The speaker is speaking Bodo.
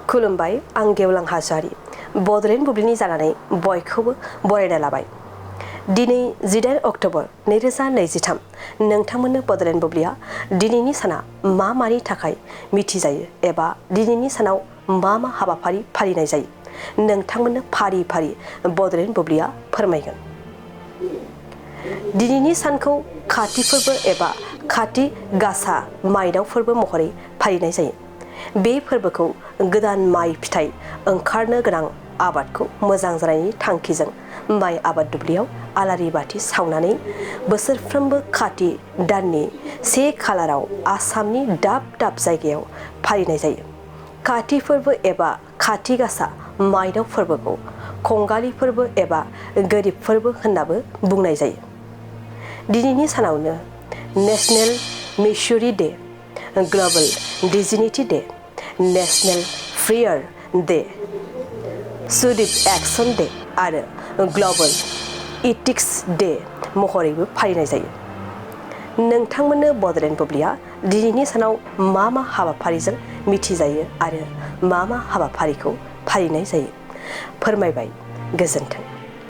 खुलुमबाय, आं गेवलां हाज'वारि बड'लेण्ड बुब्लिनि जानानै बयखौबो बरायना लाबाय। दिनै 18 अक्ट'बर 2023 नोंथांमोननो बड'लेण्ड बुब्लिया दिनैनि साना मा मानि थाखाय मिथिजायो एबा दिनैनि सानाव मा हाबाफारि फालिनाय जायो नोंथांमोननो फारि फारि बड'लेण्ड बुब्लिया फोरमायगोन। दिनैनि सानखौ खाथि फोरबो एबा खाथि गासा माइनाव फोरबो महरै फालिनाय जायो। बे फोरबोखौ गोदान माइ फिथाइ ओंखारनो गोनां आबादखौ मोजां जानायनि थांखिजों माइ आबाद दुब्लियाव आलारि बाथि सावनानै बोसोरफ्रोमबो खाथि दाननि 1 खालाराव आसामनि दाब दाब जायगायाव फालिनाय जायो। खाथि फोरबो एबा खाथि गासा माइनाव फोरबोखौ कंगालि फोरबो एबा गोरिब फोरबो होननाबो बुंनाय जायो। दिनैनि सानावनो नेशनेल मिसुरि day, global dignity day, national prayer day, सुदीप एक्शन डे आरो ग्लबेल इथिक्स डे महरैबो फालिनाय जायो। नोंथांमोननो बड'लेण्ड बुब्लिया दिनैनि सानाव मा हाबाफारिजों मिथिजायो आरो मा हाबाफारिखौ फालिनाय जायो फोरमायबाय। गोजोन्थों।